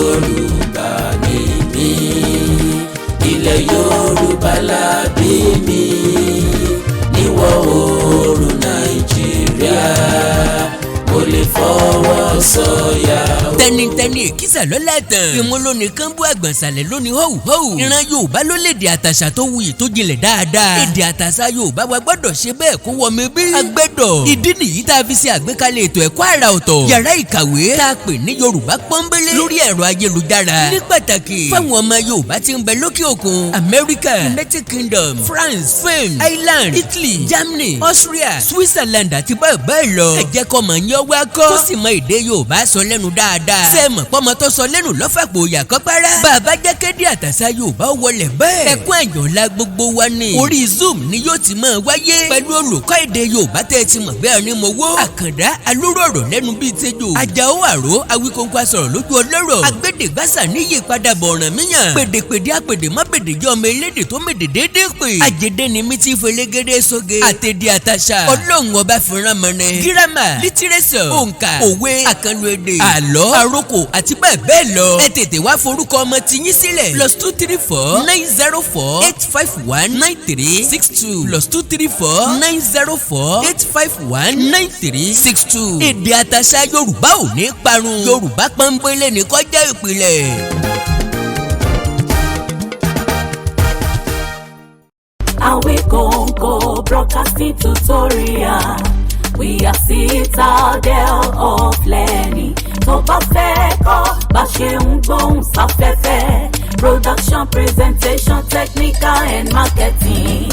Yorùbá ni mí, ilẹ̀ Yorùbá la bí mi, níwọ̀ oòrùn Nàìjíríà, mo lè fọwọ́ sọ̀yà. Tẹnitẹni èkìsà lọ́la tán. Ìmú lónìí kan bú àgbọ̀nsalẹ̀ lónìí họ́wù họ́wù. Ìran Yorùbá ló lédè àtàṣà tó wuyì tó jinlẹ̀ dáadáa. Èdè àtàṣà Yorùbá wa gbọ́dọ̀ ṣe bẹ́ẹ̀ kó wọ mi bí. Agbẹ́dọ̀ ìdí nìyí tá a fi ṣe àgbékalẹ̀ ètò ẹ̀kọ́ àrà ọ̀tọ̀. Yàrá ìkàwé tá a pè ní Yorùbá pọ́nbélé lórí ẹ̀rọ ayélujára. Ní pàtàkì fáwọn ọmọ Yorùbá tí ń bẹ lókè òkun: Amẹ́ríkà, United Kingdom, France, Spain, Ireland, Italy, Germany, Austria, Switzerland àti bẹ́ẹ̀ bẹ́ẹ̀ lọ. Ẹ jẹ́ kọ́ mọ̀ yán wá kọ́, kó sì mọ èdè Yorùbá sọ lẹ́nu dáadáa. Ṣé ẹ mọ̀ pọ́mọ tó sọ lẹ́nu lọ́fàpọ̀ òyà kọ́ párá. Bàbá jẹ́ kéde àtàṣà Yorùbá wọlé bẹ́ẹ̀. Ẹkún àyànlá gbogbo wa ni. Orí Zoom ni yóò ti máa wáyé pẹ̀lú olùkọ́ èdè Yorùbá tẹ́ ẹ ti mọ̀ bẹ́ẹ̀ ni mo wó. Àkàndá alóró ọ̀rọ̀ lẹ́nu bíi tẹ́jọ́. Àjàó àró Awíkóńkó asọ̀rọ̀ lójú ọlọ́rọ̀. Agbẹ́dẹ̀gbàsà níyì padà bọ̀ ọ̀ràn míyàn. Pèdèpèdè àpèdè má pèdè jẹ́ ọmọ elédè tó mèdè déédéé pè. Àjẹdẹ ni mi ti fẹlẹ́gẹ́dẹ́ sóge. Àtẹ̀dẹ̀ àtàṣà. Ọlọ́run ọba fìràn mọ́nẹ. Gírámà, lítírẹ́sọ̀, òǹkà, òwe, àkànlò èdè, àlọ́, àrokò àti bẹ́ẹ̀ bẹ́ẹ̀ lọ. Ẹ tètè wá forúkọ ọmọ tiyín sílẹ̀. +234 904 851 9362, +234 904 851 9362. Èdè àtàṣà Yorùbá ò ní parun. Yorùbá pọ́nbélé ní kó jẹ́ ìpìlẹ̀. Awikonko Broadcasting Tutorial. We are citadel of learning. Tó bá fẹ́ kọ́ bá ṣe ń gbóhùn sáfẹ́fẹ́. Production, presentation, technical and marketing.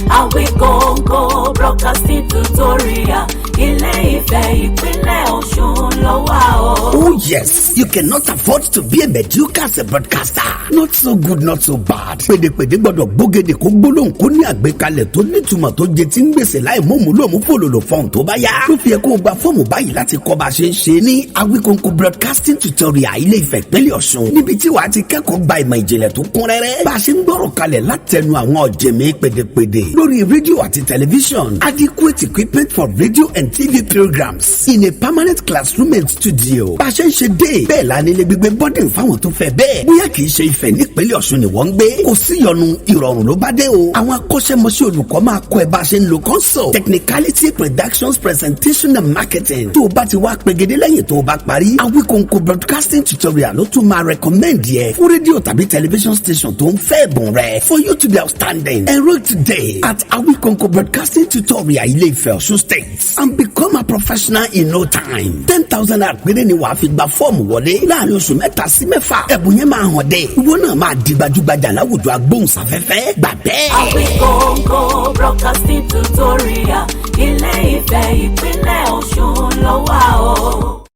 Awikonko Broadcasting Tutorial. Ilé Ifẹ̀, ìpínlẹ̀ Ọ̀ṣun ló wà o. Oh yes, you cannot afford to be a mediocre as a broadcaster. Not so good, not so bad. Pèdèpèdè gbọ́dọ̀ gbógede kó gbólóhùn kó ní àgbékalẹ̀ tó nítumọ̀ tó jẹ tí ń gbèsè láì mọ̀mú lòmú fòlòlò fọ́ọ̀n tó bá yá. Ló fi yẹ kó o gba fọ́ọ̀mù báyìí láti kọ́ bá a ṣe ń ṣe ní Awikonko Broadcasting Tutorial, Ilé Ifẹ̀, ìpínlẹ̀ Ọ̀ṣun. Níbi tí wàá ti kẹ́kọ̀ọ́ gba ìmọ̀ ìjìnlẹ̀ tó kún rẹ́rẹ́. Bá a ṣe ń gbọ́rọ̀ kalẹ̀ látẹnu àwọn ọ̀jẹ̀mí pèdèpèdè lórí rédíò àti tẹlifíṣọ̀n. Adequate equipment for radio and TV programs in a permanent classroom and studio. Bá a ṣe ń ṣe dé bẹ́ẹ̀ la nílé gbígbé boarding fáwọn tó fẹ́ bẹ́ẹ̀. Bóyá kì í ṣe Ifẹ̀ nípínlẹ̀ Ọ̀ṣun ni wọ́n ń gbé. Kò sí ìyọnu, ìrọ̀rùn ló bá dé o. Àwọn akọ́ṣẹ́mọṣẹ́ olùkọ́ máa kọ́ ẹ bá a ṣe ń lo console, technicality, productions, presentation and marketing. Tó o bá ti wá pegedé lẹ́yìn tó o bá parí, Awikonko Broadcasting Tutorial ló tún máa recommend yẹ fún rédíò tàbí television station tó ń fẹ́ ẹ̀bùn rẹ̀. For you to be outstanding, enroll today at Awikonko Broadcasting Tutorial, Ilé Ifẹ̀, Ọ̀ṣun State, and become a professional in no time. 10,000 naira péré ni wàá fi gba fọ́ọ̀mù wọlé. Láàrin oṣù 3 sí 6, ẹ̀bùn yẹn máa hàn dé. Ìwọ náà máa di gbajúgbajà láwùjọ agbóhùnsáfẹ́fẹ́, gbà bẹ́ẹ̀. Awikonko Broadcasting Tutorial, Ilé Ifẹ̀, ìpínlẹ̀ Ọ̀ṣun ló wà o.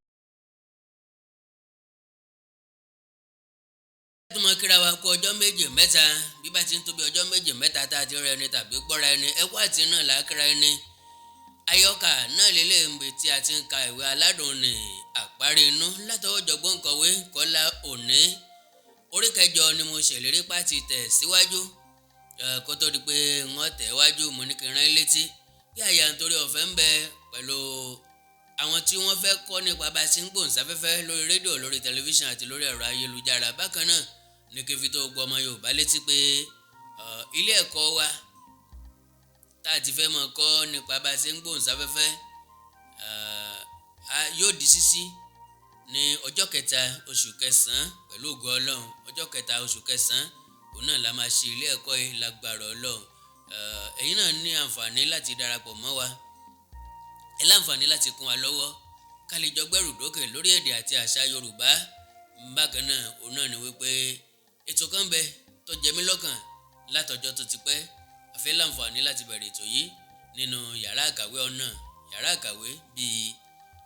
Tó mọ kíra wa kú ọjọ́ méje mẹ́ta, bí bá ti ń tóbi ọjọ́ méje mẹ́ta tá a ti rẹ ẹni tàbí gbọ́ra ẹni, ẹkú àti náà là á kíra ẹni. Àyọkà náà lélẹ̀ ń bẹ tí a ti ń ka ìwé aládùn ní Àparí Inú látọwọ́ jọgbọ́n kọ̀wé Kọ́lá Òní. Orí kẹjọ ni mo ṣèlérí pàtì tẹ̀ síwájú. Kó tó di pé wọ́n tẹ̀ wájú, mo ní kí n rán yín létí bí àyà nítorí ọ̀fẹ́ ń bẹ pẹ̀lú àwọn tí wọ́n fẹ́ kọ́ nípa bá a ṣe ń gbóhùnsáfẹ́fẹ́ lórí rédíò, lórí tẹlifíṣàn àti lórí ẹ̀rọ ayélujára. Bákan náà ní kí n fi tó gbọ́ ọmọ Yorùbá létí pé ilé ẹ̀kọ́ wa tá a ti fẹ́ mọ̀ kọ́ nípa bá a ṣe ń gbóhùnsáfẹ́fẹ́ yóò di ṣíṣí ní ọjọ́ 3 oṣù kẹsàn-án pẹ̀lú ògo Ọlọ́run. Ọjọ́ 3 oṣù kẹsàn-án, òun náà la máa ṣe ilé ẹ̀kọ́ yìí lágbára Ọlọ́run. Ẹ̀yin náà ní àǹfààní láti darapọ̀ mọ́ wa. Ẹ láǹfààní láti kún wa lọ́wọ́ ká lè jọ gbẹ́rù dókè lórí èdè àti àṣà Yorùbá. Bákan náà, òun náà ni wípé ètò kan bẹ tó jẹ mí lọ́kàn látọjọ́ tó ti pẹ́. A fẹ́ láǹfààní láti bẹ̀rẹ̀ ètò yìí nínú yàrá àkàwé ọ̀nà yàrá àkàwé bíi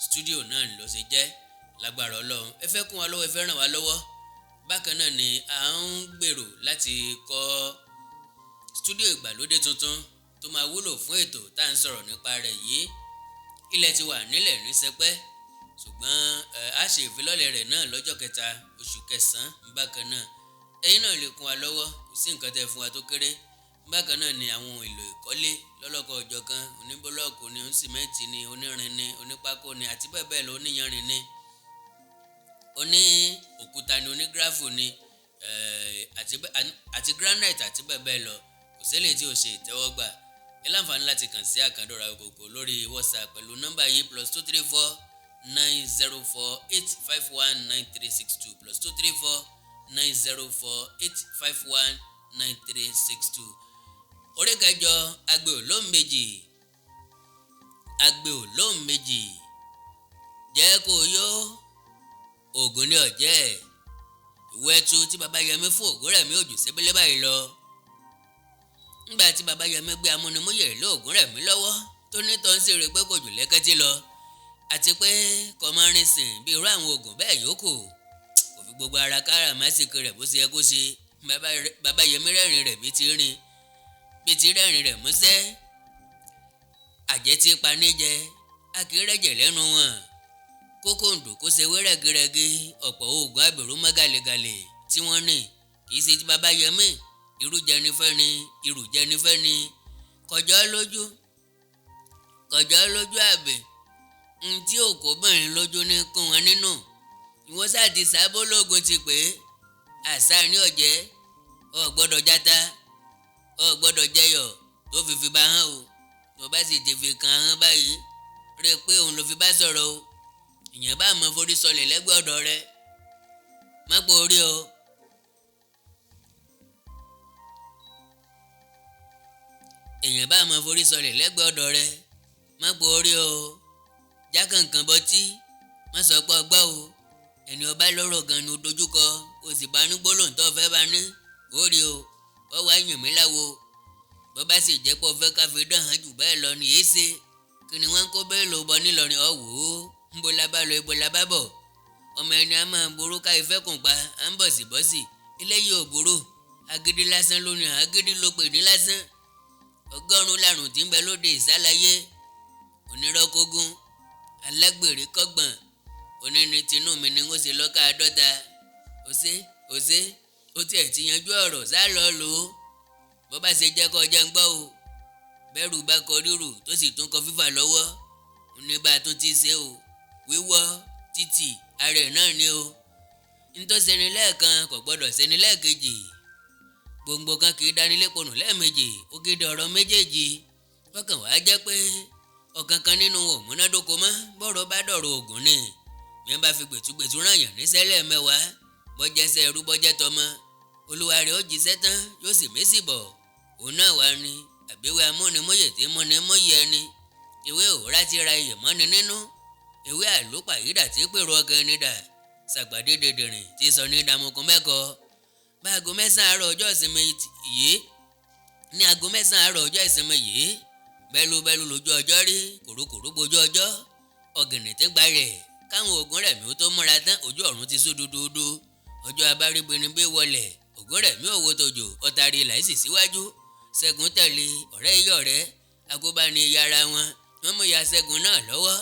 stúdíò náà ló ṣe jẹ́ lágbára Ọlọ́run. Ẹ fẹ́ kún wa lọ́wọ́, ẹ fẹ́ ràn wá lọ́wọ́. Bákan náà ni à ń gbèrò láti kọ́ stúdíò ìgbàlódé tuntun tó máa wúlò fún ètò tá à ń sọ̀rọ̀ nípa rẹ̀ yìí. Ilẹ̀ ti wà nílẹ̀ ní sẹpẹ́, ṣùgbọ́n a ṣe ìfilọ́lẹ̀ rẹ̀ náà lọ́jọ́ 3 oṣù kẹsàn-án. Bákan náà, ẹ̀yin náà lè kún wa lọ́wọ́, kò sí nǹkan tẹ́ fún wa tó kéré. Bákan náà ni àwọn ohun èlò ìkọ́lé lọ́lọ́kọ̀ ọ̀jọ̀kan, oníbúlọ́ọ̀kù ni, onísìmẹ́ǹtì ni, onírin ni, onípákó ni àti bẹ́ẹ̀ bẹ́ẹ̀ lọ, oníyanrìn ni. Oní òkúta ni, oní gravel ni, àti granite àti bẹ́ẹ̀ bẹ́ẹ̀ lọ. Kò sílẹ̀ tí ò ṣe ìtẹ́wọ́gbà. Ẹ láǹfààní láti kàn sí Àkàndọ̀rọ̀ Awikonko lórí WhatsApp pẹ̀lú nọ́mbà yìí: +234 904 851 9362, +234 904 851 9362. Orí kẹjọ, agbe olóhùn méjì. Agbe olóhùn méjì, jẹ́ kó yó oògùn ní ọ̀jẹ́. Ìwé ẹtu tí baba Yẹmi fún Ògúnrẹ̀mí òjò sébélé báyìí lọ. Ńgbà tí baba Yẹmi gbé amúnimúyẹ̀ lé Ògúnrẹ̀mí lọ́wọ́, tó ní tó ń ṣeré pé kò jù lẹ́kẹ́tì lọ, àti pé kọ́mọrin sìn bí irú àwọn oògùn bẹ́ẹ̀ yòókù, kò fi gbogbo ara kára másìkò rẹ̀ bó ṣe yẹ kó ṣe. Baba Yẹmi rẹ́rìn rẹ̀ bí ti rìn bí ti rẹ́rìn rẹ̀ músẹ́. Àjẹ́ tí paníjẹ a kì í rẹ́jẹ̀ lẹ́nu wọn. Kókó ǹdò kó ṣe wé rẹ́gírẹ́gí. Ọ̀pọ̀ oògùn abẹ̀rù mọ́ gàlégàlé tí wọ́n ní kì í ṣe ti baba Yẹmi. Irú jẹnifẹ́ni, irú jẹnifẹ́ni, kọjọ́ lójú, kọjọ́ lójú àbẹ̀ ntí òkò bìnrin lójú ní kún wọn nínú. Ìwọ sáà ti sábólógún ti pé àṣà ní ọ̀jẹ́. Ọ gbọ́dọ̀ játa, ọ gbọ́dọ̀ jẹyọ̀ tó fi fi bá hàn o. Tó bá sì ti fi kàn án báyìí, rí i pé òun ló fi bá sọ̀rọ̀ o. Ìyẹn bá mọ forí sọlẹ̀ lẹ́gbẹ̀ẹ́ ọ̀dọ̀ rẹ, má pò orí o. Èèyàn bá mọ forí sọlẹ̀ lẹ́gbẹ̀ẹ́ ọ̀dọ̀ rẹ, má pò orí o. Jákàǹkàn bọtí, má sọ pé ọgbọ́ o. Ẹni ọba lọ́rọ̀ gan ni o dojúkọ, o sì bá ní gbólóhùn tó fẹ́ bá ní ó rí o. Ọ wá yàn mí láwo. Bó bá sì jẹ́ pé o fẹ́ ká fi dán hàn jù bẹ́ẹ̀ lọ ní èsè kí ni wọ́n ń kó bẹ́ẹ̀ lò bọ́ nílọrin. Ọ wò ó, ńbo la bá lọ, ibo la bá bọ̀. Ọmọ ẹni a máa burú ká ifẹ́ kùn pa à ń bọ̀ sí bọ́sì. Eléyìí ò burú, agídí lásán lónìí, agídí ló pè ní lásán. 100 làrùn tí ń bẹ lóde ìsálayé. Onírọ́kógún, alágbèrè kọ́gbọ̀n, oníní tinú mi ni ó ṣe lọ́ka 50. Òṣè òṣè, ó tiẹ̀ ti yanjú ọ̀rọ̀ sá lọ lò ó. Bó bá ṣe jẹ́ kó jẹ́ ń gbọ́ o. Bẹ́rù bá kọ rírù tó sì tún kọ fífà lọ́wọ́, oníbà tún ti ṣe o. Wíwọ́ títì ara ẹ̀ náà ni o. Ntọ́sẹ̀ni lẹ́ẹ̀kan kò gbọ́dọ̀ ṣẹni lẹ́ẹ̀kejì. Gbòǹgbò kan kì í dánilẹ́pọ̀nù lẹ́ẹ̀mejì. Ògidì ọ̀rọ̀ méjèèjì ọkàn wàá jẹ́ pé ọ̀kan kan nínú wọn ò múnádóko mọ́. Bọ́rọ̀ bá dọ̀rọ̀ ògùn ni bí wọ́n bá fi gbẹ̀túgbẹ̀tú ràn yàn níṣẹ́ lẹ́ẹ̀mẹ́wàá, bọ́jẹ́sẹ́ ẹrú bọ́jẹ́ tọmọ olúwa rẹ̀ ó jíṣẹ́ tán, yóò sì mésì bọ̀. Òun náà wà ní àbíwé amúnimóyè tí múnimóyè ẹni. Ìwé òwúrà ti ra iyè mọ́ni nínú. Ìwé àlùpàyídà tí pèrò ọkàn ẹni dà sàgbàdé dèdèrìn tí sọ ní dàmukun mẹ́kọ. Bá aago 9 àárọ̀ ọjọ́ ìsinmi yìí, ní aago 9 àárọ̀ ọjọ́ ìsinmi yìí, bẹ́lúbẹ́lú lójú ọjọ́ rí, kòrókòró gbojú ọjọ́. Ọ̀gìnì tí gbalẹ̀ káwọn Ògúnrẹ̀mí ó tó múra tán, ojú ọ̀run ti sú dúdúdú. Ọjọ́ abáríbinibí wọlẹ̀. Ògúnrẹ̀mí òwò tòjò ọ̀tàrí làísì síwájú. Ṣẹ́gun tẹ̀lé ọ̀rẹ́ iyọ̀ rẹ̀ àkóbáni yàrá wọn. Wọ́n mú ìyá Ṣẹ́gun náà lọ́wọ́,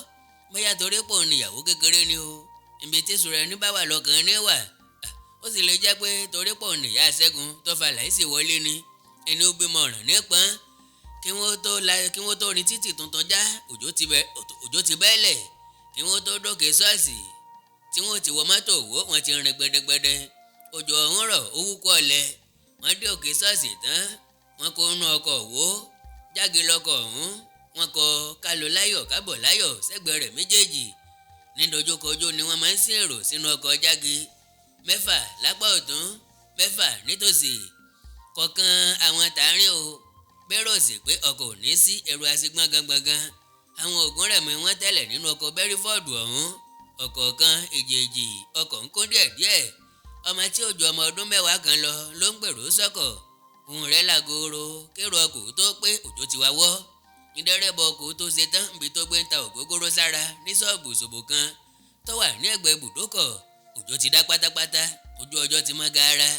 bóyá torí pò níyàwó kékeré ni o. Ibi tí sùúrù ẹni bá wà lọ́kàn ní wà. Ó sì lè jẹ́ pé torí pò níyà Ṣẹ́gun tó fa làísì wọlé ni. Ẹni ó bímọ ọ̀ràn nípọn. Kí wọ́n tó rin títì tuntun já, òjò ti bẹ́lẹ̀. Kí wọ́n tó dókè ṣọ́ọ̀ṣì tí wọ́n ti wọ mọ́tò òwò, wọ́n ti rìn gbẹdẹgbẹdẹ. Òjò ọ̀hún rọ̀, ó wúkọ́ ọ̀lẹ. Wọ́n dé òkè ṣọ́ọ̀ṣì tán, wọ́n kó inú ọkọ̀ òwò jáde lọ́kọ̀ ọ̀hún. Wọ́n kọ kálọ láyọ̀ kábọ̀ láyọ̀ sẹ́gbẹ̀ẹ́ rẹ̀ méjèèjì. Ní dojúkojú ni wọ́n máa ń sin èrò sínú ọkọ̀ jáde, 6 lápá ọ̀tún, 6 nítòsí kọ̀ọ̀kan àwọn tààrin o. Bẹ́rò sì pé ọkọ̀ ò ní sí ẹrù àṣegbọ́n gangan. Àwọn Ògúnrẹ̀mí wọ́n tẹ̀lẹ̀ nínú ọkọ̀ bẹ́rífọ́ọ̀dù ọ̀hún. Ọ̀kọ̀ọ̀kan èjèèjì ọkọ̀ ń kún díẹ̀díẹ̀. Ọmọ tí ó ju ọmọ ọdún 10 kan lọ ló ń gbèrò sọ́kọ̀. Ohùn rẹ̀ làgòrò kérò ọkọ̀ tó pé òjò ti wá wọ́. Ìdẹ́rẹ́bọ ọkọ̀ tó ṣe tán níbi tó gbé ń ta ògógóró sára ní ṣọ́ọ̀bù ṣòbò kan tó wà ní ẹ̀gbẹ́ ibùdókọ̀. Òjò ti dá pátápátá, ojú ọjọ́ ti mọ́ gaara.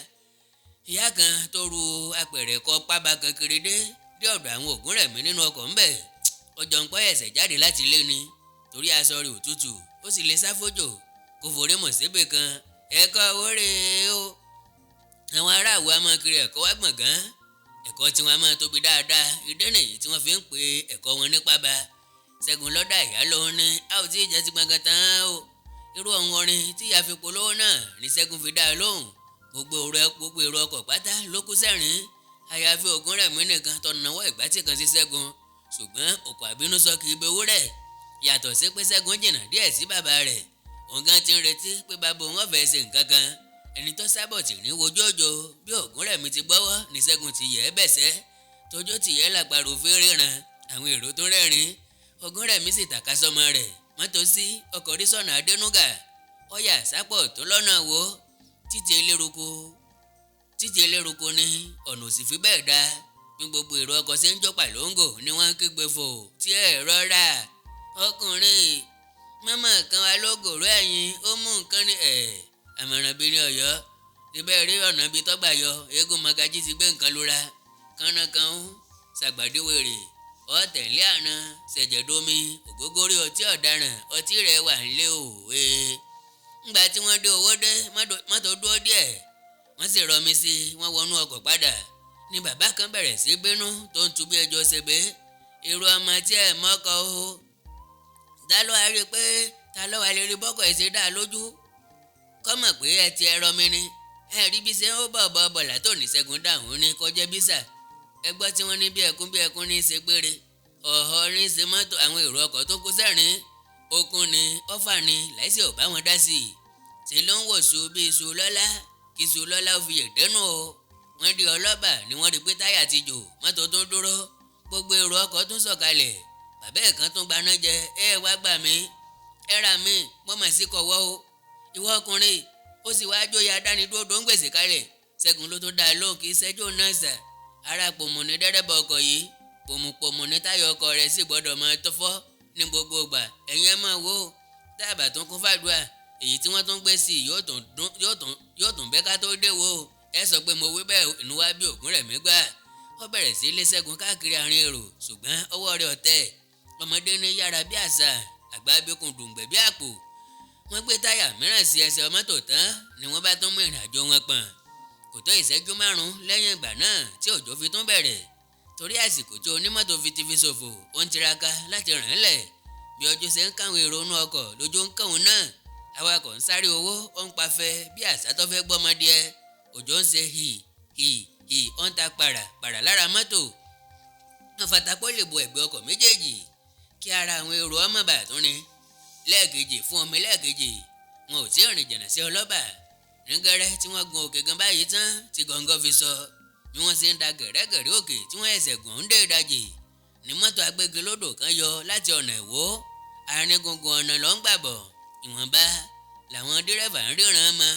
Ìyá kan tó ru apẹ̀rẹ̀ kọ pábà kan kiri dé dé ọ̀dọ̀ àwọn Ògúnrẹ̀mí nínú ọkọ̀ ńbẹ̀. Ọjọ́ ń pọ́ ẹ̀sẹ̀ jáde láti ilé ni torí aṣọ rẹ̀ òtútù, ó sì lè sáfójò kò forí mọ̀ síbì kan. Ẹ̀kọ́ owó rèé o. Àwọn aráàlú a máa kiri ẹ̀kọ́ wá gbọ̀ngàn. Ẹ̀kọ́ tí wọ́n máa tóbi dáadáa. Ìdí nìyí tí wọ́n fi ń pe ẹ̀kọ́ wọn ní pábà. Ṣẹ́gun lọ́dà ìyá lòun ní a ò tí ì jẹ́ ti gbọ̀ngàn tán o. Irú ọ̀hún orin tí ìyá fi polówó náà ní Ṣẹ́gun fi dá a lóhùn. Gbogbo èrò ọkọ̀ pátá ló kú sẹ́rìn, àyàfi Ògúnrẹ̀mí nìkan tó nawọ́ ìgbà tí kan sí Ṣẹ́gun. Ṣùgbọ́n òkò àbínú sọ kì í bewú rẹ̀. Yàtọ̀ sí pé Ṣẹ́gun jìnnà díẹ̀ sí bàbá rẹ̀, òun gan ti ń retí pé bàbá òun ọ̀fẹ́ ṣe nǹkan kan. Ẹni tó sábọ̀ tì ní wojú òjò. Bí Ògúnrẹ̀mí ti gbọ́wọ́ ní Ṣẹ́gun ti yẹ̀ ẹ́ bẹ̀sẹ̀ tójó tì yẹ́ làpárò fi ríran. Àwọn èrò tó rẹ́rìn. Ògúnrẹ̀mí sì tàka sọmọ rẹ̀ mọ́tò sí ọkọ̀ rí sọ̀nà Adénúgà, ọ̀yà sápọ̀ tó lọ́nà wo títí eléruko. Títí eléruko ni ọ̀nà òsì fi bẹ́ẹ̀ dá. Bí gbogbo èrò ọkọ̀ ṣe ń jó pàlóńgò ni wọ́n ń kígbe fò tí ẹ̀ rọra ọkùnrin mọ́mọ́ kan wa lógòrò ẹ̀yìn ó mú nǹkan ní ẹ̀ àmọ̀ràn bí ní Ọ̀yọ́ ibẹ̀ rí ọ̀nà bíi tọ́gbà yọ. Eégún magají ti gbé nǹkan lura kánnákan ń ṣàgbàdéwèrè ọ̀tẹ̀lé àná ṣẹ̀jẹ̀domi ògógórí ọtí ọ̀daràn ọtí rẹ̀ wà nílé òwe. Ńgbà tí wọ́n dé owó dé, mọ́tò dúró díẹ̀, wọ́n sì rọmi sí i, wọ́n wọnú ọkọ̀ padà ní bàbá kan bẹ̀rẹ̀ sí bínú tó ń tu bí ẹjọ́ ṣebé. Irú ọmọ tí ẹ̀ mọ́kọ o dá ló wá rí i pé ta ló wá lè rí bọ́kọ̀ ẹ̀ ṣe dá lójú kọ́mọ̀ pé ẹ ti ẹ̀rọ mi ni ẹ rí bí ṣe ń bọ̀ bọ̀ bọ̀ látò ní. Ṣẹ́gun dáhùn ní kọjá bísà. Ẹ gbọ́ tí wọ́n ní bí ẹkún bí ẹkún ní í ṣe gbére ọ̀họ́ ní í ṣe mọ́tò. Àwọn èrò ọkọ̀ tó kú sẹ́rìn okun ni ọ̀fà ni láìsí ò bá wọn dá sí i. Ṣe ló ń wò su bí iṣu lọ́lá kí iṣu lọ́lá ó fi yè dẹ́nu o. Wọ́n di ọlọ́bà ni wọ́n rí pé táyà ti jò. Mọ́tò tó dúró, gbogbo èrò ọkọ̀ tún sọ̀kalẹ̀. Bàbá ẹ̀ kan tún gbaná jẹ. Ẹ wá gbà mí, ẹ rà mí, mo mà sí kọ̀wọ́ o. Ìwọ ọkùnrin ó sì wá jóye adánidúró tó ń gbèsè kalẹ̀. Ṣẹ́gun ló tó dá a lóhùn, kì í ṣẹ́jọ́ náà sà, ara pòmù ní dẹ́rẹ́bà ọkọ̀ yìí, pòmùpòmù ní táyà ọkọ̀ rẹ̀ sì gbọ́dọ̀ máa tó fọ́ ní gbogbo ìgbà. Ẹ̀yin ẹ máa wò ó, táàbà tó kún fàdúrà èyí tí wọ́n tún gbé sí i yóò tún bẹ́ ká tó dé wo. Ẹ sọ pé mo wí bẹ́ẹ̀. Inú wá bí Ògúnrẹ̀mí gbà, ó bẹ̀rẹ̀ sí lé Ṣẹ́gun káàkiri àárín èrò, ṣùgbọ́n ọwọ́ rẹ̀ ọ̀tẹ̀. Ọmọdé ní yára bí àṣà, àgbà bíkun dùngbẹ̀ bí àpò. Wọ́n gbé táyà mìíràn sí ẹsẹ̀ mọ́tò tán ni wọ́n bá tún mú ìrìn àjò wọn pọ̀n. Kò tó ìṣẹ́jú 5 lẹ́yìn ìgbà náà tí òjò fi tún bẹ̀rẹ̀, torí àsìkò tí onímọ́tò fi ti fi ṣòfò, ó ń tiraka láti rìn ín lẹ̀. Bí ọjọ́ ṣe ń káwọn èrò inú ọkọ̀ lójú ń kàwọn náà. Awakọ̀ ń sáré owó, ó ń pafẹ́ bí àṣà tó fẹ́ gbọ́mọdé. Òjò ń ṣe hì hì hì, ó ń ta pàrà pàrà lára mọ́tò. Wọ́n fatakó lè bo ẹ̀gbẹ́ ọkọ̀ méjèèjì kí ara àwọn èrò ọmọ bàtún ni lẹ́ẹ̀kejì fún omi lẹ́ẹ̀kejì. Wọn ò tí ì rìn jìnnà sí ọlọ́bà nígẹrẹ tí wọ́n gun òkè gan báyìí tán tí gọ́ngọ́ fi sọ. Bí wọ́n ṣe ń da gẹ̀rẹ́gẹ̀rẹ́ òkè tí wọ́n ẹsẹ̀ gùn ń dé ìdajì ní mọ́tò agbégilódò kan yọ láti ọ̀nà Ìwó. Àárín gbùngbùn ọ̀nà ló ń gbàbọ̀, ìwọ̀nba làwọn dírẹ́fà ń ríran mọ́.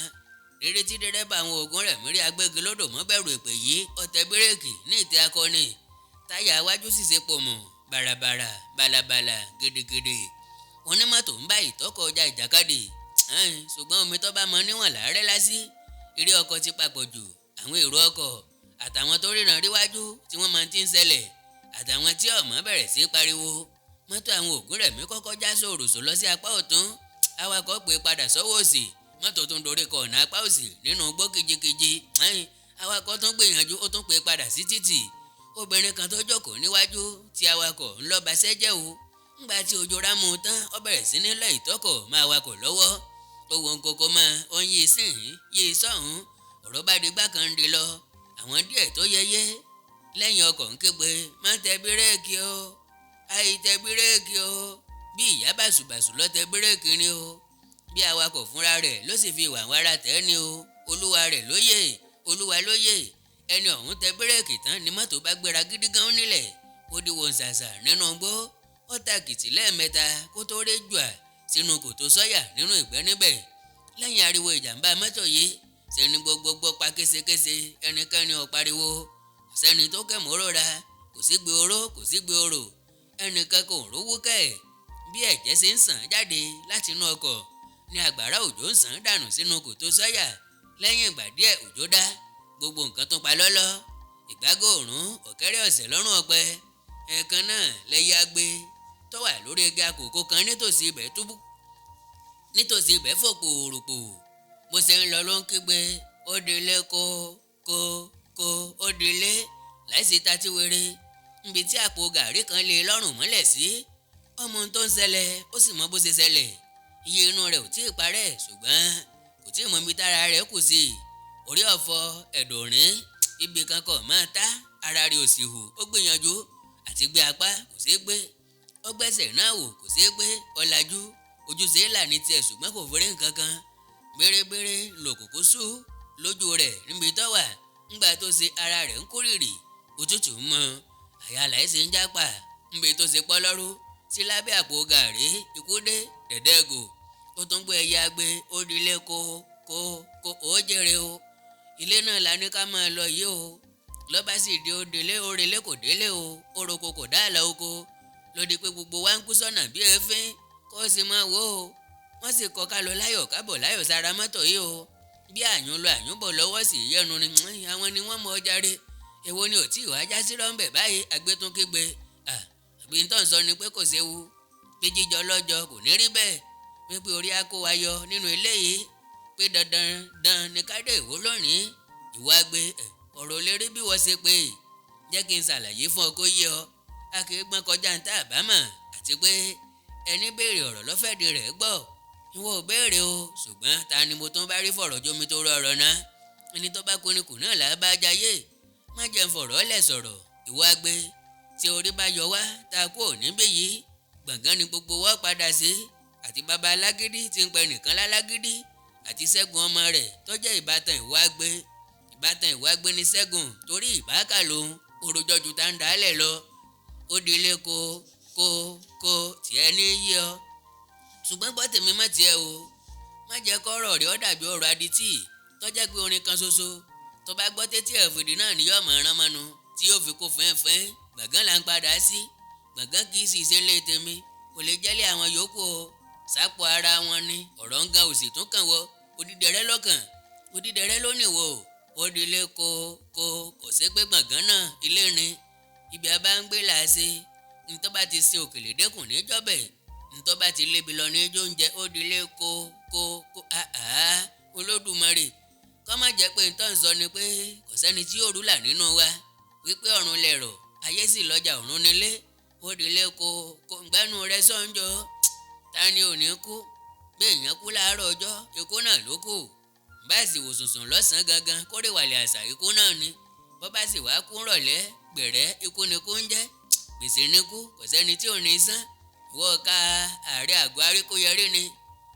Rírí tí dírẹ́fà àwọn Ògúnrẹ̀mí rí agbégilódò mọ́ bẹ̀rù ìpè yìí, ó tẹ bírèkì ní ìtẹ́ akọni. Táyà iwájú sì ṣe pòmù bàràbàrà bàlàbàlà gidigidi. Onímọ́tò ń bá ìtọ́kọ̀ ọjà ìjàkadì, ṣùgbọ́n omi tó bá mọ níwọ̀n làárẹ̀ lásì. Eré ọkọ̀ ti papọ̀ jù. Àwọn èrò ọkọ̀ àtàwọn tó ríran ríwájú tí wọ́n máa ti ń ṣẹlẹ̀ àtàwọn tí ọ̀mọ́ bẹ̀rẹ̀ sí pariwo. Mọ́tò àwọn Ògúnrẹ̀mí kọ́kọ́ já sòròsò lọ sí apá ọ̀tún. Awakọ̀ pè padà sọ́wọ́ òsì, mọ́tò tún dorí kọ ọ̀nà apá òsì nínú igbó kejìkejì. Awakọ̀ tún gbìyànjú, ó tún pè padà sí títì. Obìnrin kan tó jókòó níwájú tí awakọ̀ ń lọ́ba sẹ́jẹ̀ o. Ńgbà tí òjò rámú tán, ó bẹ̀rẹ̀ sí ní lọ ìtọ́kọ̀ máa wakọ̀ lọ́wọ́. Ó wo nkoko mọ́, ó ń yí sìn yí sọ̀hún. Ọ̀rọ̀ bá di gbákan ń di lọ. Àwọn díẹ̀ tó yẹyẹ lẹ́yìn ọkọ̀ ń kégbe, "Má tẹ bírèkì o, àì tẹ bírèkì o." Bí ìyá bàṣubàṣu lọ tẹ bírèkì ni o, bí awakọ̀ fúnra rẹ̀ ló sì fi ìwà wàrà tẹ́ ni o, olúwa rẹ̀ lóye, olúwa lóye. Ẹni ọ̀hún tẹ bírèkì tán ni mọ́tò bá gbéra gidi gan nílẹ̀. Ó di wọ̀nsàsà nínú igbó, ó tàkìtì lẹ́ẹ̀mẹ́ta kó tó rí jùà sínú kòtò sọ́yà nínú ìgbẹ́ níbẹ̀. Lẹ́yìn ariwo ìjàmbá mọ́tò yìí, ṣe ni gbogbogbò pa késekése. Ẹnikẹ́ni ò pariwo, kò sẹ́ni tó kẹ̀mọ́rọ́ra, kò sí gbé oró, kò sí gbé orò, ẹnìkan kò rówó kẹ̀. Bí ẹ̀jẹ̀ ṣe ń sàn jáde láti inú ọkọ̀ ní àgbàrá òjò ń sàn dànù sínú kòtò sọ́yà. Lẹ́yìn ìgbà díẹ̀, òjò dá, gbogbo nǹkan tún pa lọ́lọ́. Ìgbágò òrùn ọ̀kẹ́rẹ́ ọ̀sẹ̀ lọ́rùn ọ̀pẹ. Ẹ̀ẹ̀kan náà lẹ́yẹ agbe tó wà lórí igi àkókò kan nítòsí ibẹ̀ túbú nítòsí ibẹ̀ fò pòròpò. Bó ṣe ń lọ ló ń kígbe, "Ó dilé kó kó kó, ó dilé," láìsí tatí wéré níbi tí àpò gàrí kan lé lọ́rùn mọ́lẹ̀ sí. Ọmọ ohun tó ń ṣẹlẹ̀, ó sì mọ bó ṣe ṣẹlẹ̀. Iye inú rẹ̀ ò tí ì parẹ́, ṣùgbọ́n kò tí ì mọ ibi tára rẹ̀ kù sí. Orí ọ̀fọ̀ ẹ̀dọ̀ rín ibì kan kọ̀ máa tá ara rẹ̀ ò sì hù. Ó gbìyànjú àti gbé apá, kò ṣeé gbé. Ó gbẹ́sẹ̀ náà wò, kò ṣeé gbé. Ọ̀làjú ojúṣe là ní tiẹ̀, ṣùgbọ́n kò fẹ́rẹ́ nǹkan kan. Bérebére lòkùnkùn sú lójú rẹ̀ níbi tó wà. Ńgbà tó ṣe ara rẹ̀ ń kórìrì, òtútù ń mọ àyà láìsí ń jápa níbi tó ṣe pọ́lọ́rú sí lábẹ́ àpò gàrí. Ikú dé dẹ̀dẹ́gò, ó tún gbé ẹyẹ agbe. Ó dilé kó kó kó, ó jèrè o. Ilé náà la ní ká máa lọ yìí o. Lọ́ba sì di, ó délé, ó relé, kò délé o. Ó roko, kò dá àlà oko. Lódì pé gbogbo wa ń kú sọ́nà bí èéfín. Kó o sì máa wò ó, wọ́n sì kọ́ ká lọ láyọ̀ kábọ̀ láyọ̀ sára mọ́tò yìí o. Bí àyùn lọ àyùn bọ̀ lọ́wọ́ sì yẹnu ni àwọn ni wọ́n mọ ọjà rẹ̀. Èwo ni ò tí ì wá já sí rọ́ńbẹ̀ báyìí? Àgbétún kígbe, àbí tó ń sọ ni pé kò séwu, pé jíjọ lọ́jọ́ kò ní rí bẹ́ẹ̀, pé orí á kó wa yọ nínú eléyìí, pé dandan dan ní ká dé Ìwó lónìí? Ìwọ agbe, ọ̀rọ̀ lè rí bí wọ́n ṣe pé. Jẹ́ kí n ṣàlàyé fún ọ kó yé ọ. A kì í gbọ́n kọjá ń tá àbámọ̀, àti pé ẹni béèrè ọ̀rọ̀ lọ́fẹ̀dì rẹ̀ gbọ́. Ìwọ ò béèrè o, ṣùgbọ́n ta ni mo tún bá rí fọ̀rọ̀ jómi tó rọ ọ̀rọ̀ náà? Ẹni tó bá kóni kù náà là á bá jayé. Má jẹ́ ń fọ̀rọ̀ lẹ̀ sọ̀rọ̀. Ìwọ agbe, tí orí bá yọ wá tá a kú ò níbí yìí, gbọ̀ngàn ni gbogbo wa padà sí, àti bàbá alágídí tí ń pẹ nìkan lálágídí, àti Ṣẹ́gun ọmọ rẹ̀ tó jẹ́ ìbátan ìwọ agbe. Ìbátan ìwọ agbe ní Ṣẹ́gun, torí ìbáàkà lòun orojọ́ ju tá ń dálẹ̀ lọ. Ó di ilé kó kó kó tiẹ̀ ní yí ọ, ṣùgbọ́n gbọ́ tèmi, má tiẹ̀ o. Má jẹ́ kọ́rọ̀ rẹ̀ ó dàbí ọ̀rọ̀ adití tó jẹ́ pé orin kan ṣoṣo tó bá gbọ́ tétí ẹ̀fìdì náà ni yóò mọ̀ ọ́n mọ́nu tí yóò fi kó fẹ́ẹ́fẹ́ẹ́. Gbọ̀ngàn là ń padà sí. Gbọ̀ngàn kì í sì ṣe lé tèmi, kò lè jẹ́lé àwọn yòókù o. Sápò ara wọn ni ọ̀rọ̀ ń gan òsì tún kàn wọ odídẹrẹ́ lọ́kàn, odídẹrẹ́ ló nìwò. Ó dilé kó kó, kò sí pé gbọ̀ngàn náà ilé ni. Ibi a bá ń gbé là á ṣe. Ntọ́ bá ti sin òkèlè dẹ́kun níjọ́bẹ̀, ntọ́ bá ti lébi lọ ní jóúnjẹ. Ó dilé kó kó kó. Àá, Olódùmarè, kọ́ má jẹ́ pé ntọ́ ń sọ ni pé kò sẹ́ni tí yóò rúlà nínú wa, wípé ọ̀run lẹ̀rọ̀, ayé sì lọ́jà, ọ̀run nílé. Ó dilé kó kó. Gbẹ́nu rẹ sọ́njọ́. Ta ni ò ní kú? Bí èèyàn kú láàárọ̀ ọjọ́, ikú náà ló kù. Bá sì wò sùnsùn lọ́sàn-án gangan, kórè wàlẹ̀ àṣà, ikú náà ni. Bọ́ bá sì wá kú rọ̀lẹ́ gbẹ̀rẹ́, ikú ni kú ń jẹ́. Gbèsè ní kú, kò sẹ́ni tí ò ní san. Ìwọ ka ààrẹ àgọ́ aríkóyẹrí ni,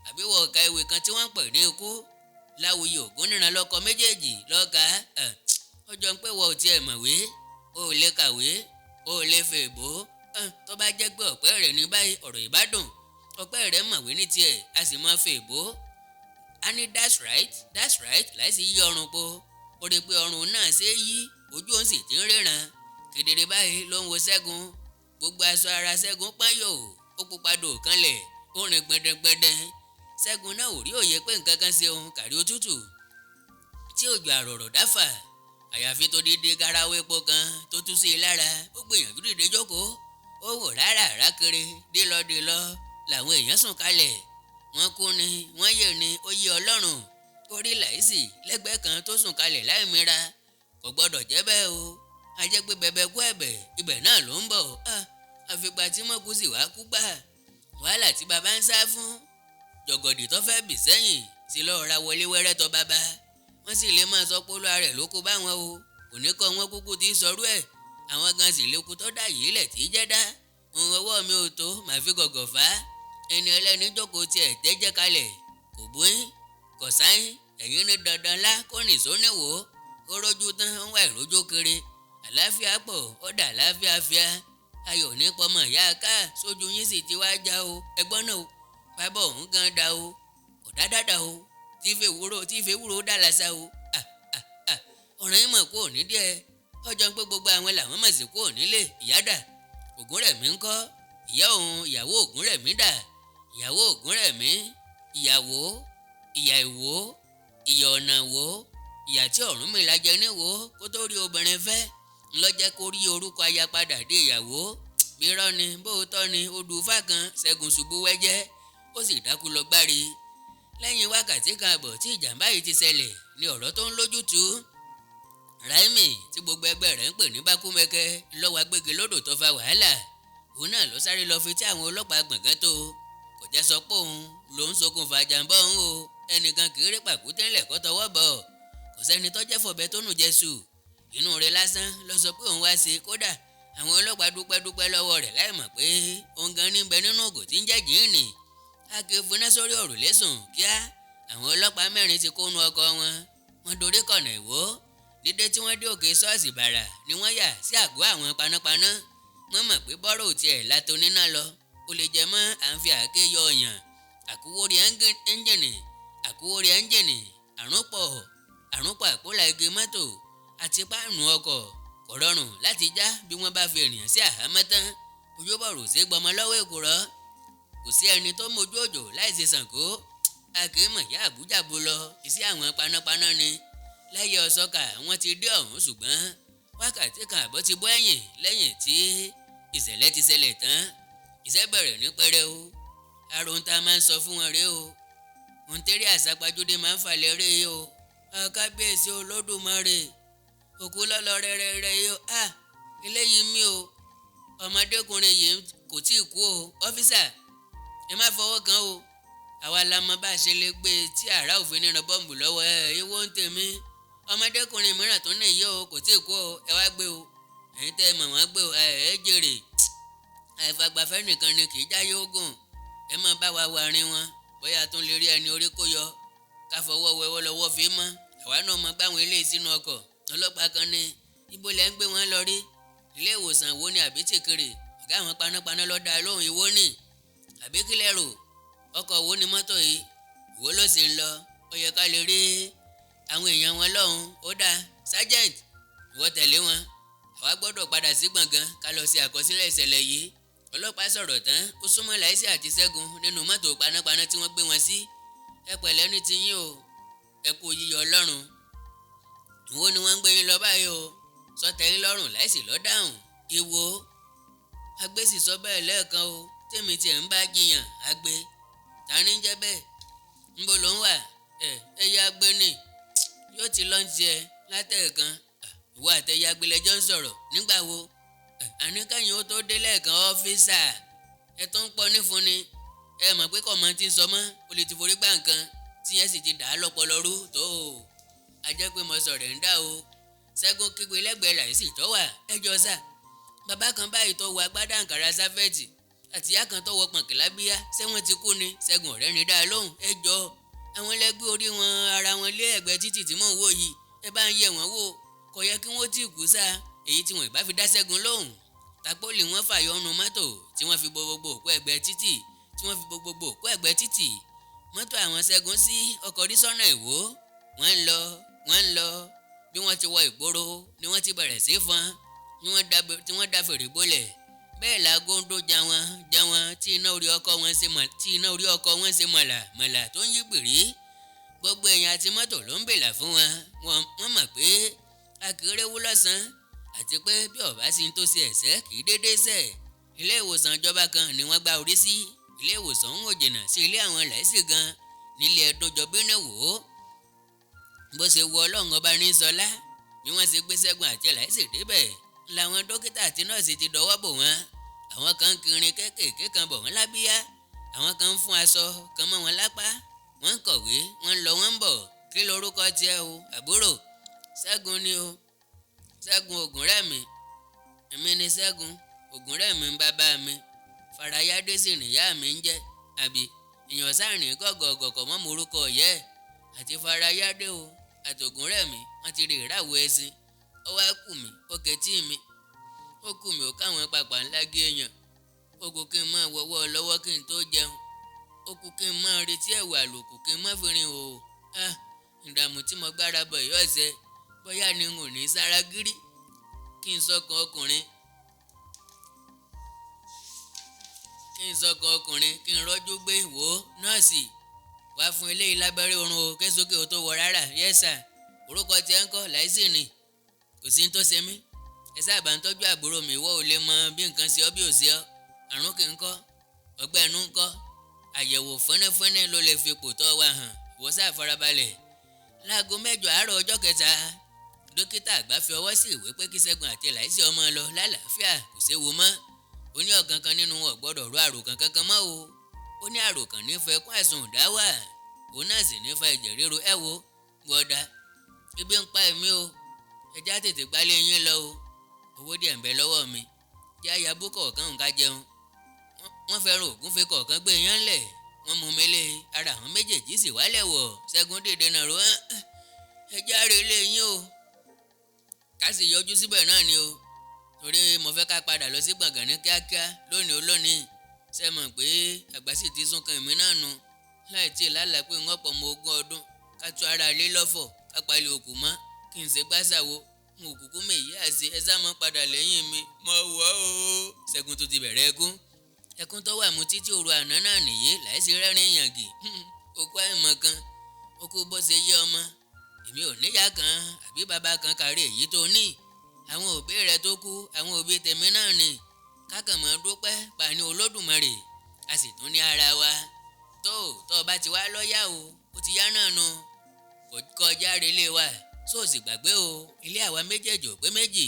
àbí wọ́n ka ìwé kan tí wọ́n ń pè ní ikú? Láwùyí Ògúnníran lọ́kọ méjèèjì lọ́ka. Ọjọ́ ń pé wọ́n ò tiẹ̀ mọ̀wé, o ò lè kàwé, o ò lè fèèbó. Tó bá jẹ́ pé ọ̀pẹ́ rẹ̀ ní báyìí, ọ̀rọ̀ ìbádùn. Ọ̀pẹ́ rẹ̀ mọ̀wé ní tiẹ̀, a sì máa fèèbó. A ní "That's right, that's right" láìsí yí ọrùn po. Ó rí i pé ọrùn náà ṣe é yí, ojú òun sì ti ń ríran kedere. Báyìí ló ń wo Ṣẹ́gun. Gbogbo aṣọ ara Ṣẹ́gun pọ́n, ó pupa dò kanlẹ̀, ó rìn gbẹdẹgbẹdẹ. Ṣẹ́gun náà ò rí òye pé nǹkan kan ṣe òun kàrí òtútù tí òjò àrọ̀rọ̀ dáfà, àyàfi tó dídí garawo epo kan tó tú sí i lára. Ó gbìyànjú dìde jókòó, ó wò rárá rárá kiri dílọdílọ làwọn èèyàn sùn kalẹ̀. Wọ́n kú ni wọ́n yè ni, ó yí Ọlọ́run. Ó rí Láìsì lẹ́gbẹ̀ẹ́ kan tó sùn kalẹ̀ láì mira. Kò gbọ́dọ̀ jẹ́ bẹ́ẹ̀ o. A jẹ́ pé bẹ̀bẹ̀ kú ẹ̀bẹ̀ ibẹ̀ náà ló ń bọ̀. Àfìgbà tí mọ́kú sì wá kú gbà. Wàhálà tí bàbá ń sá fún, jọ̀gọ̀dì tó fẹ́ bì sẹ́yìn sí lọ́ọ́ ra wọlé wẹ́rẹ́ tọ́ bàbá. Wọ́n sì lè máa sọ pé olúwa rẹ̀ ló kó báwọn o. Kò ní kọ́ wọn kúkú tí í sọrú ẹ̀. Àwọn gan sì lékun tó dà yìí lẹ̀ tí í jẹ́ dá. Òun ọwọ́ mi ò tó màá fi gọ̀gọ̀ fà á. Ẹni ẹlẹ́ni jókòó tiẹ̀ jẹ́jẹ́ kalẹ̀, kò bóyín kò sáyìn. Ẹ̀yìn ní dandan lá kó nìṣó níwò. Ó rójú tán, ó ń wá ìrójú kiri. Àláfíà pọ̀, ó dà àláfíà fíà. Ayọ̀ ní pọmọ ìyá ká sójú yín sì ti wá já o. Ẹgbọ́n náà o, bàbá òun gan da o, ọ̀dá dàda o, tí ìfẹ́ wúro dà lásà o. Ọ̀ràn yín mọ̀ kú òní díẹ̀. Ọjọ́ ń pé gbogbo àwọn làwọn mọ̀ sí kú ònílé. Ìyá dà? Ògúnrẹ̀mí ńkọ́? Ìyá òun, ìyàwó Ògúnrẹ̀mí dà? Ìyàwó Ògúnrẹ̀mí, ìyàwó ìyà ìwò, ìyà ọ̀nà wò, ìyà tí Ọ̀rúnmìlà jẹ níwò kó tó rí obìnrin fẹ́ ńlọ́jẹ́ kó rí orúkọ aya padà dé ìyàwó. Bírọ́ ni bóòtọ́ ni, odù ifá kan. Ṣẹ́gun ṣubú wẹ́jẹ́, ó sì dákú lọ gbárí. Lẹ́yìn wákàtí kan àbọ̀ tí ìjàmbá yìí ti ṣẹlẹ̀ ni ọ̀rọ̀ tó ń lójútùú. Ráìmì tí gbogbo ẹgbẹ́ rẹ̀ ń pè ní Bákúmẹ́kẹ́ lọ́wọ́ agbègbè lódò tó fa wàhálà. Òun náà ló sáré lọ fi tí àwọn ọlọ́pàá gbọ̀ngàn tó. Kò Kò jẹ́ sọ pé òun lòún ṣokùnfà jàǹbá òun o. Ẹnìkan kì í rí pàkúté ńlẹ̀ kó tọwọ́ bọ̀. Kò sẹ́ni tó jẹ́ fọ̀bẹ tó nù jésù. Inú rẹ̀ lásán ló sọ pé òun wá sí. Kódà àwọn ọlọ́pàá dúpẹ́ dúpẹ́ lọ́wọ́ rẹ̀ láì mọ̀ pé òun gan níbẹ̀ nínú ògò tí ń jẹ́ jíìnì. A kì í funá sórí òrùlé sùn. Kíá, àwọn ọlọ́pàá mẹ́rin ti kónú ọkọ̀ wọn, wọ́n dorí kọ̀nà Ìwó. Dídé tí wọ́n dé òkè ṣọ́ọ̀ṣì bàrà ni wọ́n yà sí àgọ́ àwọn panápaná. Wọ́n mọ̀ pé bọ́rọ̀ ò tiẹ̀ látò níná lọ, ó lè jẹ mọ́ à ń fi àáké yọ ọ̀yàn, àkúwórí ẹ́ńjìnì, àkúwórí ẹ́ńjìnì, àrùnpọ̀ àrùnpọ̀, àpólà igi mọ́tò àti páànù ọkọ̀. Kò rọrùn láti já bí wọ́n bá fi ènìyàn sí àhámọ́ tán. Ojúbọ̀rọ̀ sí gbọmọ lọ́wọ́ èkùrọ́. Kò sí ẹni tó mójú òjò láì ṣe Ṣàngó. A kì í mọ̀ yá àbújá bo lọ. Iṣẹ́ àwọn panápaná ni lẹ́yìn ọ̀sọ́kà wọ́n ti dé ọ̀hún, ṣùgbọ́n wákàtí kan àbọ̀ ti bọ́ ẹ̀yìn lẹ́yìn tí ìṣẹ̀lẹ̀ ti ṣẹlẹ̀ tán. Iṣẹ́ bẹ̀rẹ̀ ní pẹrẹu. Àrùn tá a máa ń sọ fún wọn rèé o. Ohun tẹ́rẹ́ àsápajúdé máa ń falẹ̀ rèé o. Kábíyèsí Olódùmarè, òkú lọ́lọ́ rẹ́rẹ́rẹ́ yìí o. Ah, eléyìí mi o. Ọmọdékùnrin yìí kò tí ì kú o. Officer, ẹ má fọwọ́ kàn o. Àwa la mọ bá a ṣe lè gbé e tí àrà òfin níran bọ́ǹbù lọ́wọ́ ẹ. Ìwọ ń tèmi. Ọmọdékùnrin mìíràn tó ní yìí o, kò tí ì kú o. Ẹ wá gbé o. Ẹ̀yin tẹ́ ẹ mọ̀ wọ́n gbé o. Ẹ ẹ jèrè. Àìfàgbàfẹ́ nìkan ni kì í jáyé ogun. Ẹ má bá wa wàrin wọn, bóyá a tún lè rí ẹni orí kó yọ. Ká fọwọ́ wẹwọ́ lọ́wọ́ fi mọ́. Àwa náà mọ gbáwọn eléyìí sínú ọkọ̀. Ọlọ́pàá kan ní, ibo lẹ́ ń gbé wọn lọ rí? Ilé ìwòsàn wo ni àbí tìkìrì? Ọ̀gá àwọn panápaná ló dá lóhùn. Ìwó ni àbí kílẹ̀ rò? Ọkọ̀ wo ni mọ́tò yìí? Ìwó ló sì ń lọ. Ó yẹ ká lè rí àwọn èèyàn wọn lọ́hùn. Ó dáa, sergeant, ìwọ tẹ̀lé wọn. Àwa gbọ́dọ̀ padà sí gbọ̀ngàn ká lọ ṣe àkọsílẹ̀ ìṣẹ̀lẹ̀ yìí. Ọlọ́pàá sọ̀rọ̀ tán, ó súnmọ́ Láìsí àti Ṣẹ́gun nínú mọ́tò panápaná tí wọ́n gbé wọn sí. Ẹ pẹ̀lẹ́ ní tiyín o, ẹ kú yíyọ Ọlọ́run. Ìwọ ni wọ́n ń gbé yín lọ báyìí o. Sọtẹ́ yín lọ́rùn? Láìsí lọ́ dáhùn. Ìwọ agbésì sọ bẹ́ẹ̀ lẹ́ẹ̀kan o. Tèmi tiẹ̀ ń bá jiyàn. Agbe ta ni ń jẹ́ bẹ́ẹ̀? Ńbo ló ń wà? Ẹ ẹyẹ agbe ni yóò ti lọ́n tiẹ̀ látẹ̀ẹ̀kan. Ìwọ àtẹ̀yẹ agbe lẹ́jọ́ ń sọ̀rọ̀ nígbà wo? Àníkàyìn ó tó dé lẹ́ẹ̀kan. Officer, ẹ tó ń pọ nífun ni. Ẹ mọ̀ pé kọ̀ mọ́ ti ń sọ mọ́. O lè ti forí gbá nǹkan tí yẹn sì ti dà á lọ́pọlọ rú tó o. A jẹ́ pé mo sọ̀rọ̀ ń dá o. Ṣẹ́gun kígbe lẹ́gbẹ̀ẹ́ Láìsí tó wà. Ẹ jọ sà, bàbá kan báyìí tó wọ agbádá àǹkárá sáfẹ́ẹ̀tì àti ìyá kan tó wọ pọ̀nkìlá bíyá, ṣé wọ́n ti kú ni? Ṣẹ́gun ọ̀rẹ́ ni dá lóhùn. Ẹ jọ, àwọn lẹ́gbẹ́ orí wọn ara wọn lé ẹ̀gbẹ́ títì tí mò ń wò yìí. Ẹ bá ń yẹ̀ wọ́n wò, kò yẹ kí wọ́n tí kú sá. Èyí tí wọ́n ìbá fi dá Ṣẹ́gun lóhùn. Tapólì wọ́n fàyọnu mọ́tò tí wọ́n fi bo gbogbo òkú ẹ̀gbẹ́ títì, tí wọ́n fi bo gbogbo òkú ẹ̀gbẹ́ títì. Mọ́tò àwọn Ṣẹ́gun sí ọkọ̀ rí sọ́nà Ìwó. Wọ́n ń lọ, wọ́n ń lọ. Bí wọ́n ti wọ ìgboro ni wọ́n ti bẹ̀rẹ̀ sí fọn, tí wọ́n da fèrè bolẹ̀. Bẹ́ẹ̀ laago ń dó ja wọn ja wọn, tí iná orí ọkọ̀ wọn ṣe mọ̀là mọ̀là tó ń yí gbèrè. Gbogbo èèyàn àti mọ́tò ló ń bèlà fún wọn. Wọ́n mọ̀ pé akérèwú lọ́sàn-án àti pé bí ọ̀bá sí ń tó ṣe ẹ̀sẹ̀ kì í déédéé ṣẹ̀. Ilé ìwòsàn ìjọba kan ni wọ́n gba orí sí. Ilé ìwòsàn ń wò jìnnà sí ilé àwọn Láìsí gan nílé Ẹdúnjọbí ní wò ó. Bó ṣe wọ Ọlọ́run Ọba ní sọlá. Bí wọ́n ṣe gbé Ṣẹ́gun àti Láìsí débẹ̀ làwọn dókítà àti nọ́ọ̀sì ti dọwọ́ bò wọ́n. Àwọn kan ń kiri kéékèèké kan bọ̀ wọ́n lábíyá, àwọn kan ń fún aṣọ kan mọ́ wọn lápá, wọ́n ń kọ̀wé, wọ́n ń lọ, wọ́n ń bọ̀. Kí lorúkọ tiẹ̀ o, àbúrò? Ṣẹ́gun ni o, Ṣẹ́gun Ògúnrẹ̀mí. Èmi ni Ṣẹ́gun Ògúnrẹ̀mí ń bàbá mi. Farayádé sì nìyá mi ń jẹ́. Àbí èèyàn sáàrin gọ̀gọ̀gọ̀kọ̀ mọ́ morúkọ ọ̀yẹ́ ẹ̀ àti Farayádé o àtògúnrẹ̀mí. Wọ́n ti rí ìràwọ̀ ẹṣin. Ó wá kù mí, ó kẹtí mi, ó kù mí, ó káwọn papà ńlá gé èèyàn. Ó kù kí n máa wọ́wọ́ lọ́wọ́ kí n tó jẹun. Ó kù kí n máa retí ẹ̀wà àlòkù kí n má fi rin o. Ah, ìdààmú tí mo gbára bọ̀ yìí ọ̀sẹ̀ bóyá ni n ò ní sára gírí kí n sọkàn ọkùnrin, kí n sọkàn ọkùnrin, kí n rọ́jú gbé. Wò ó, nọ́ọ̀sì wá fún eléyìí lábẹ́rẹ́ oorun o, késókè o tó wọ rárá. Yes sir. Orúkọ tiẹ̀ ń kọ́? Láìsí ni. Kò sí ní tó ṣe mí. Ẹ sábà ń tọ́jú àbúrò mi. Ìwọ ò lè mọ bí nǹkan ṣe ọ́ bí ò ṣe ọ́. Àrùn kì í kọ́, ọgbẹ́ inú ń kọ́. Àyẹ̀wò fẹ́nẹ́fẹ́nẹ́ ló lè fi pò tọ́ wa hàn. Ìwọ sáà farabalẹ̀. Láago 8 àárọ̀ ọjọ́ kẹta, dókítà àgbà fi ọwọ́ sí ìwé pé kí Ṣẹ́gun àti Láìsí ọmọ lọ lálàáfíà, kò séwu mọ́. Ó ní ọ̀kan kan nínú wọn ò gbọ́dọ̀ ro àròkàn kankan mọ́ o. Ó ní àròkàn nífẹ̀ẹ́ kún àìsàn òdáwà, òun náà sì nífa ẹ̀jẹ̀ ríru. Ẹ wo gbọ́dá, ebi ń pa èmi o, ẹja tètè gbálé yín lọ o. Owó díẹ̀ ń bẹ lọ́wọ́ mi, jẹ́ àyàbú kọ̀ọ̀kan nǹka jẹun. Wọ́n fẹ́ràn ògúnfe kọ̀ọ̀kan gbé yán lẹ̀, wọ́n mú mi lé ara àwọn méjèèjì sì wálẹ̀ wọ̀. Ṣẹ́gun dìde nàró, ẹja rè lé yín o, ká sì yọjú síbẹ̀ náà ni o, torí mo fẹ́ ká padà lọ sí gbọ̀ngàn ní kíákíá lónìí olónìí. Ṣe mọ̀ pé àgbà sì ti sún kan èmi náà nu láì tí ì lálàá pé wọ́n pọ̀ mọ́ 20 ọdún, ká tú ara lé lọ́fọ̀, ká palẹ̀ òkú mọ́, kí n ṣe gbàṣàwo n ò kúkú mèyí àṣẹ. Ẹ sá mọ́ padà lẹ́yìn mi mọ́ wọ́ o. Ṣẹ́gun tó ti bẹ̀rẹ̀ ẹkún, ẹkún tó wà mú títí òru àná náà nìyí, láìsí rẹ́rìn yàngì. Òkú àìmọ̀ kan òkú bó ṣe yé ọmọ. Èmi ò níyà kan àbí bàbá kan kárí èyí tó ní. Àwọn òbí rẹ tó kú, àwọn òbí tèmi náà ni. Kákànmọ́ dúpẹ́ pàní Olódùmarè, a sì tún ní ara wa. Tó tó bá ti wá lọ́yà o, ó ti yá náà nu, kọjá relé wa. Sóòsì gbàgbé o, ilé àwa méjèèjì ò pé méjì,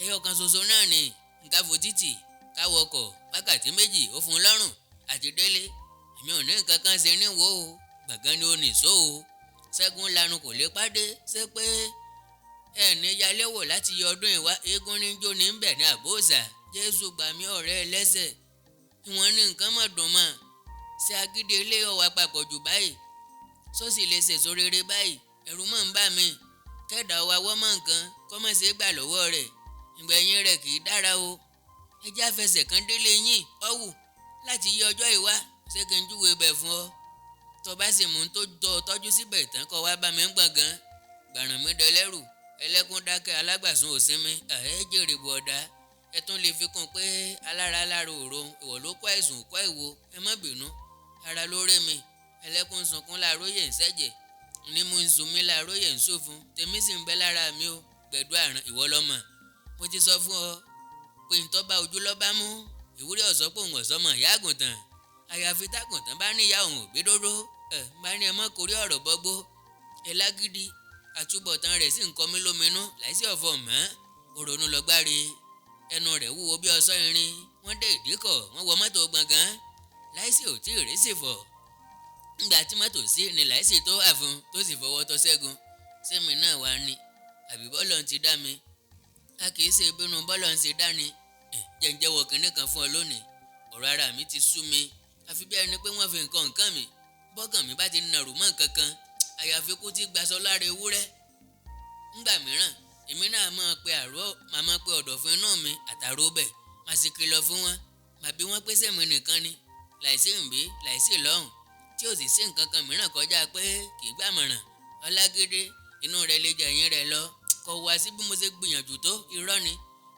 ẹyọ kan ṣoṣo náà ni. Nǹka fò títì káwọ ọkọ̀ wákàtí 2 ó fún un lọ́rùn àti délé. Èmi ò ní nǹkan kan ṣe níwò o, gbọ̀ngàn ni ó nìṣó o. Ṣẹ́gun lanu kò lè pàdé. Ṣé pé ẹni yaléwò láti yọ ọdún ìwá eégún ní jó ní bẹ̀ ní àbóòsà? Jésù gbà mí, ọ̀rẹ́ ẹlẹ́sẹ̀ ìwọ̀n ní nǹkan mọ̀ dùn mọ́. Ṣé agídí ilé ọ̀wà papọ̀ jù báyìí sósì lè ṣèso rere báyìí? Ẹ̀rù mọ̀ ń bà mí kẹ́dà wa wọ́ mọ́ nǹkan kọ́ mọ̀ ṣe gbà lọ́wọ́ rẹ̀, ìgbẹ̀yìn rẹ̀ kì í dára o. Ẹ já fẹsẹ̀ kan délé yín ọ̀wù láti yí ọjọ́ ìwá. Ṣé kí n júwe bẹ̀ fún ọ? Tó bá sì mú tó tọ́ tọ́jú síbẹ̀ tán, kọ́ wá bá mi ń gbọ̀ngàn gbàràn mi dẹlẹ́rù. Ẹlẹ́kún dákẹ́, alágbàsùn òsinmi ẹ̀ jèrè bọ̀dá. Ẹ tún lè fi kún pé alára alára òro ìwọ̀ ló kọ́ ẹ̀sùn kọ́ ìwo. Ẹ má bínú, ara ló rẹ́ mi. Ẹlẹ́kún sunkún láàróyè ń sẹ́jẹ̀ ní mú ń sun mí, láàróyè ń sófun tèmi sì ń bẹ lára mi o. Gbẹ̀dú àrùn ìwọ lọ́mọ, mo ti sọ fún ọ pé ntọ́ bá ojú lọ́ba mú ìwúrí ọ̀sọ́ pò ń ọ̀sọ́ mọ̀ ìyá àgùntàn, àyàfi tágùntàn bá níyà òun òbí dóró. Ẹ bá ní ẹ mọ́ kórí ọ̀rọ̀ bọ́gbó ẹ lágídí, àtúbọ̀tán rẹ̀ sì ń kọ mí lóminú láìsí ọ̀fọ̀ mọ́. Òrònú lọ́gbárí, ẹnu rẹ̀ wúwo bí ọ̀sọ́ irin. Wọ́n dé ìdíkọ̀, wọ́n wọ mọ́tò gbọ̀ngàn. Láìsí ò tí ì rí sì fọ̀ ńgbà tí mọ́tò sí ni láìsí tó àfun tó sì fọwọ́ tọ́ Ṣẹ́gun. Sẹ́mi náà wá ní àbí bọ́lọ̀ ń ti dá mi? A kì í ṣe ìbínú bọ́lọ̀ ń ṣe dá ni. Jẹ́ ń jẹ́wọ́ kinní kan fún ọ lónìí. Ọ̀rọ̀ ara mi ti sú mi, àfi bí ẹni pé wọ́n fi nǹkan nǹkan mi. Bọ́kàn mi bá ti nàró mọ́ nǹkan kan, àyàfi kó ti gbaṣọ lára ewúrẹ́. Ńgbà mìíràn èmi náà máa pe àrò, màá máa pe ọ̀dọ̀fin inú mi àtàrò bẹ̀, màá sì kìlọ̀ fún wọn, màá bí wọ́n pé sẹ́mi nìkan ni láìsí ìbí láìsí lọ́hùn tí ò sì sí nǹkan kan mìíràn kọjá pé kì í gbàmọ̀ràn. Ọlágídé inú rẹ̀ lè jẹ ẹ̀yìn rẹ̀ lọ, kò wá sí bí mo ṣe gbìyànjú tó. Irọ́ ni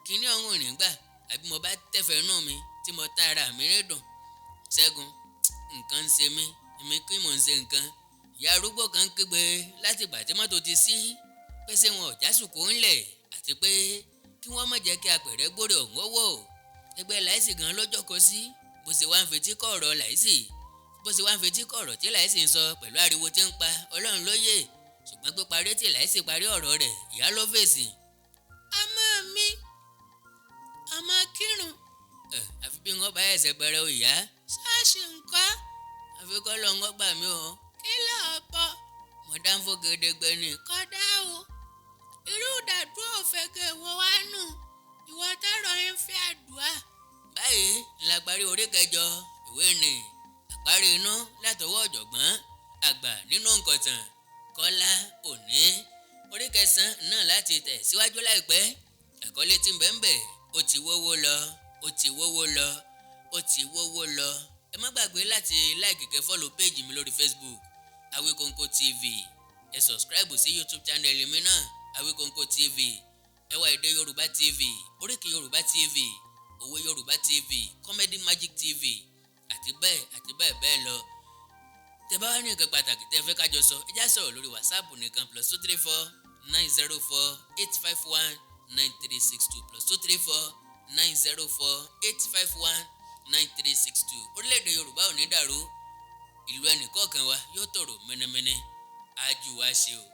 kíní ọ̀hún ìrìn gbà, àbí mo bá tẹ̀fẹ̀ inú mi tí mo tá ara mi rí dùn. Ṣẹ́gun, nǹkan ń ṣe mí, èmi kí mò ń ṣe nǹkan. Ìyá arúgbó kan ń kígbe láti ìgbà tí mọ́tò ti sí pé ṣé wọn ò jásùkò ńlẹ̀, àti pé kí wọ́n má jẹ́ kí apẹ̀rẹ̀ gbórí ọ̀hún owó. Ẹgbẹ́ láìsí gan ló jókòó sí. Bó ṣe wá ń fetí kọ́ ọ̀rọ̀ láìsí, bó ṣe wá ń fetí kọ́ ọ̀rọ̀ tí láìsí ń sọ pẹ̀lú ariwo tí ń pa, Ọlọ́run ló yè. Ṣùgbọ́n pé parí tí láìsí parí ọ̀rọ̀ rẹ̀, ìyá ló fèsì. Ọmọ mi, ọmọ kírun. Ẹ àfi bí wọ́n bá ẹsẹ̀ bẹ̀rẹ̀ o ìyá. Ṣọ́ọ̀ṣì ńkọ́? Àfi kọ́ lọ́ ń gbà mí o. Kí lọ́ọ́ bọ̀? Mo dáńfó gedegbe ni. Kódà o, irú ìdádúró òfegè wo wá nù? Ìwọ tọrọ ń fẹ́ àdúrà. Báyìí la parí orí kẹjọ ìwé ni àparí inú látọwọ́ ọ̀jọ̀gbọ́n àgbà nínú nkọ̀tàn Kọ́lá Òní. Orí kẹsàn-án náà láti tẹ̀ síwájú láìpẹ́. Àkọlé tí ń bẹ ń bẹ, ó ti wówó lọ, ó ti wówó lọ, ó ti wówó lọ. Ẹ má gbàgbé láti like, kẹ́ follow page mi lórí Facebook, Awikonko TV. Ẹ subscribe sí YouTube channel mi náà, Awikonko TV, Ẹwà Èdè Yorùbá TV, Oríkì Yorùbá TV, Òwe Yorùbá TV, Comedy Magic TV, àti bẹ́ẹ̀ àti bẹ́ẹ̀ bẹ́ẹ̀ lọ. Tẹ́ bá wá ní nǹkan pàtàkì tẹ́ fẹ́ kájọ sọ, ẹ já sọ̀rọ̀ lórí WhatsApp nìkan: +234 904 851 9362, +234 904 851 9362. Orílẹ̀-èdè Yorùbá ò ní dàrú, ìlú ẹnìkọ̀ọ̀kan wa yóò tòrò mẹ́nẹ́mẹ́nẹ́, ájú wa ṣe o.